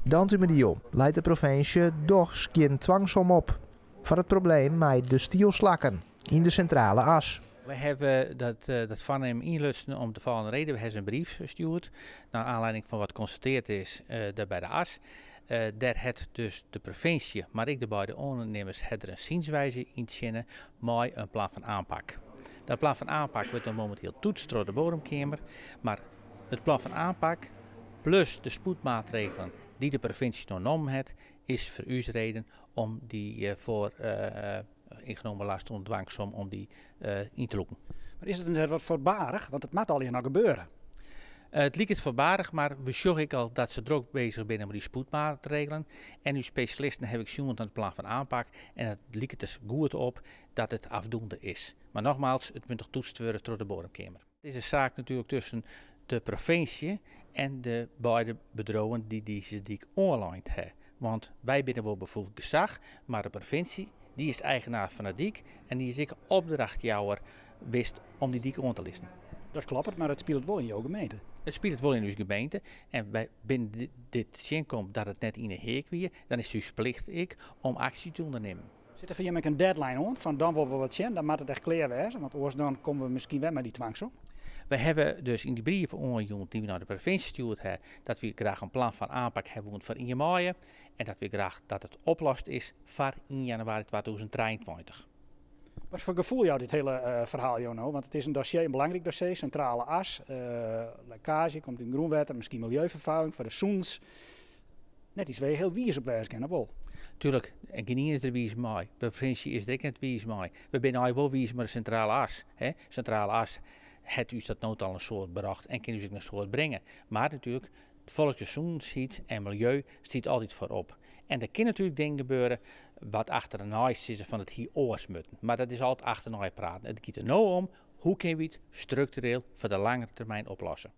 Dantumadiel leit de provinsje dochs gjin twangsom op foar it probleem mei de stielslakken yn de Sintrale As. We hawwe dat foarnimmen ynlutsen om de folgjende reden. We hawwe in brief stjoerd nei oanlieding fan wat konstatearre is dêr by de As. Dêr hat dus de provinsje, mar ek de beide oannimmers, hat der in zienswijze yntsjinne mei in plan fan oanpak. Dat plan fan oanpak wurdt no mominteel toetst troch de Bodemkeamer, mar it plan fan oanpak plus de spoedmaatregelen dy't de provinsje no nommen hat, is foar ús reden om dy foar yngenomen last ûnder twangsom om dy yn te lûken. Mar is it net wat foarbarich? Want it moat allegear noch gebeure. It liket foarbarich, mar we sjogge ek al dat se drok bezich binne mei dy spoedmaatregelen. En ús spesjalisten hawwe ek sjoen nei it plan fan oanpak en it liket der goed op dat it afdoende is. Mar nogmaals, it moat noch toetst wurde troch de Bodemkeamer. It is in saak natuerlik tusken de provinsje en de beide bedriuwen dy't dizze dyk oanlein hawwe. Want wy binne wol befoegd gesach, mar de provinsje dy is eigenaar fan de dyk en dy is ek opdrachtjouwer west om dy dyk oan te lizzen. Dat kloppet, mar it spilet wol yn jo gemeente. It spilet wol yn ús gemeente en wy binne dit tsjinkomt dat it net yn 'e heak wie, dan is it ús plicht ek om aksje te ûndernimmen. Sit der foar jim ek in deadline oan, fan dan wolle we wat sjen, dan moat it echt klear wêze, want oars dan komme we miskien wer mei dy twangsom? Wy hawwe dus yn dy brief oanjûn dy't we nei de provinsje stjoerd hawwe, dat wy graach in plan fan oanpak hawwe woene foar 1 maaie en dat wy graach dat it oplost is foar 1 januari 2023. Wat foar gefoel jout dit hiele ferhaal jo no? Want it is in dossier, in belangryk dossier, Sintrale As, lekkaazje, komt yn it grûnwetter, miskien miljeuferfuiling foar de sûnens. Net yts wêr't je hiel wiis op wêze kinne, wol? Tuerlik, en gjinien is der wiis mei. De provinsje is der ek net wiis mei. We binne eigentlik wol wiis mei de Sintrale As. Hè? Sintrale As hat ús dat no al in soad brocht en kin ús ek in soad bringe. Mar natuerlik, folksgezondheid en miljeu stiet altyd foarop. En der kin natuerlik dingen gebeure wat achternei sizze fan it hie oars mutten. Mar dat is altyd achternei praten. It giet der no om, hoe kinne we it struktureel foar de langere termyn oplosse.